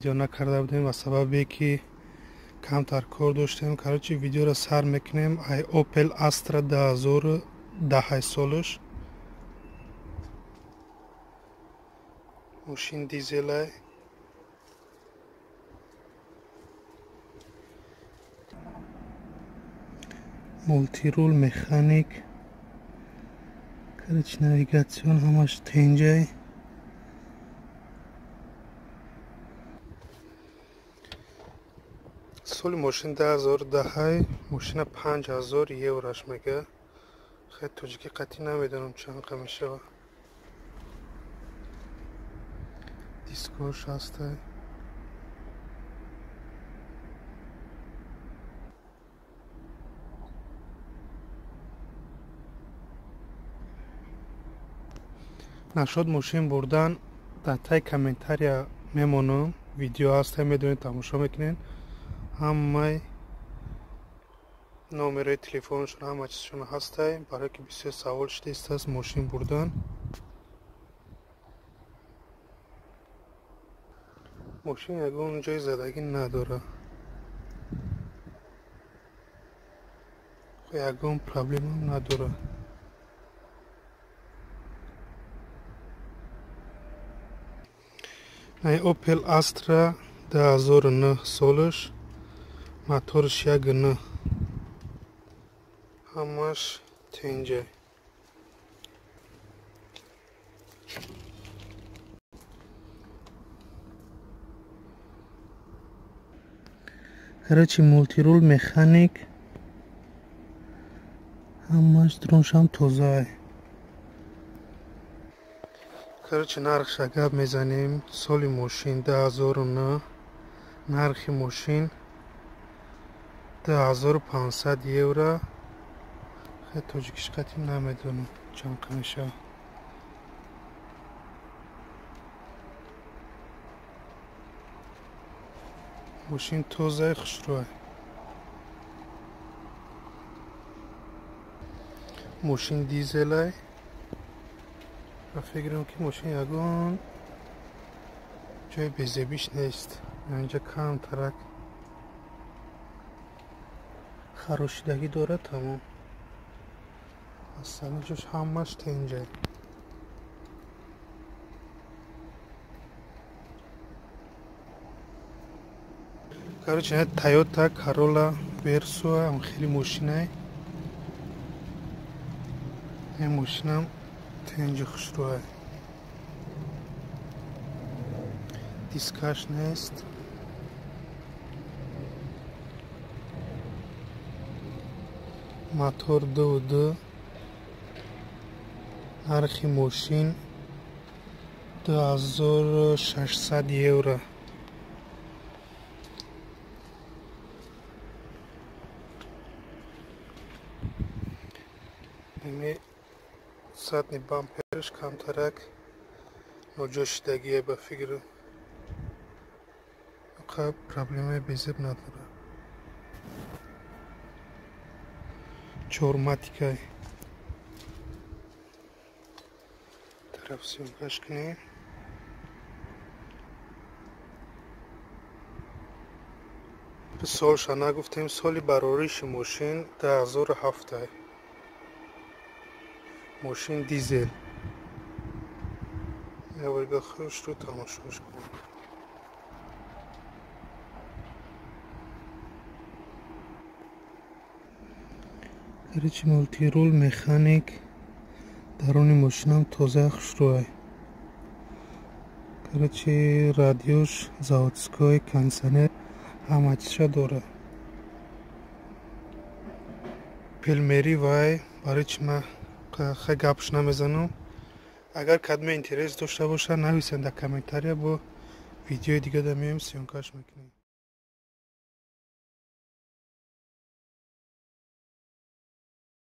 Видео накарда будем ва сабабе ки камтар кор доштем. Короче, видеоро сар мекунем. Ай Opel Astra 2010 солаш. Мошин дизелай. Мултирул, механик. Короче, навигацион ҳамаш тенҷай. Соли мошин 2010, мошина 5000 еврош мега. Хеле тоҷикӣ қатъӣ намедонам чанд қа мешава. Дискош ҳастай. Нашод мошин бурдан дар таи комментария мемонам. Видео ҳастай, медонед, тамошо мекунед. Ҳамаи номерои телефоншон, ҳама чизшон ҳастай, барое ки бисёр савол шудааст мошин бурдан. Мошин ягон ҷои задагӣ надорад, ягон проблемам надорад. Ай Opel Astra 2009 солаш, моторш 1.9, ҳамаш тенҷай. Короче, мултирул, механик, ҳамаш дроншам тозаай. Короче, нархша гап мезанем. Соли мошин 2009, нархи мошин 2500 евро. Хеле тоҷикиш қатъӣ намедонам чанд қа мешавад. Мошин тозаи, хушрӯай. Мошин дизелай. Ва фикрам ки мошин ягон ҷои безебиш нест. Инҷа камтарак харошидагӣ дорад, тамом. Аслан ҷош ҳамаш тенҷай. Короче, Toyota Corolla Verso ам хеле мошинай. Ин мошинам тенҷи хушрӯай. Дискаш нест. Мотор 2.2. Нархи мошин 2600 евро. Ими задний бамперш камтарак ноҷошидагие ба фикру. Қа проблемаи безеб надорад. Чорматикай. Тараф съёмкаш кунем. Солша нагуфтем, соли барориши мошин 2007. Мошин дизел. Яварга хушрӯ тамошош кунем. Короче, мултирул, механик, даруни мошинам тоза, хушрӯай. Короче, радиош заводской, кондиционер, ҳама чизша дорад. Пелмери вай, барои чи ман хай гапш намезанам. Агар кадме интерес дошта бошад, нависед дар комментария, бо видеои дига да меоем съёмкаш мекунем.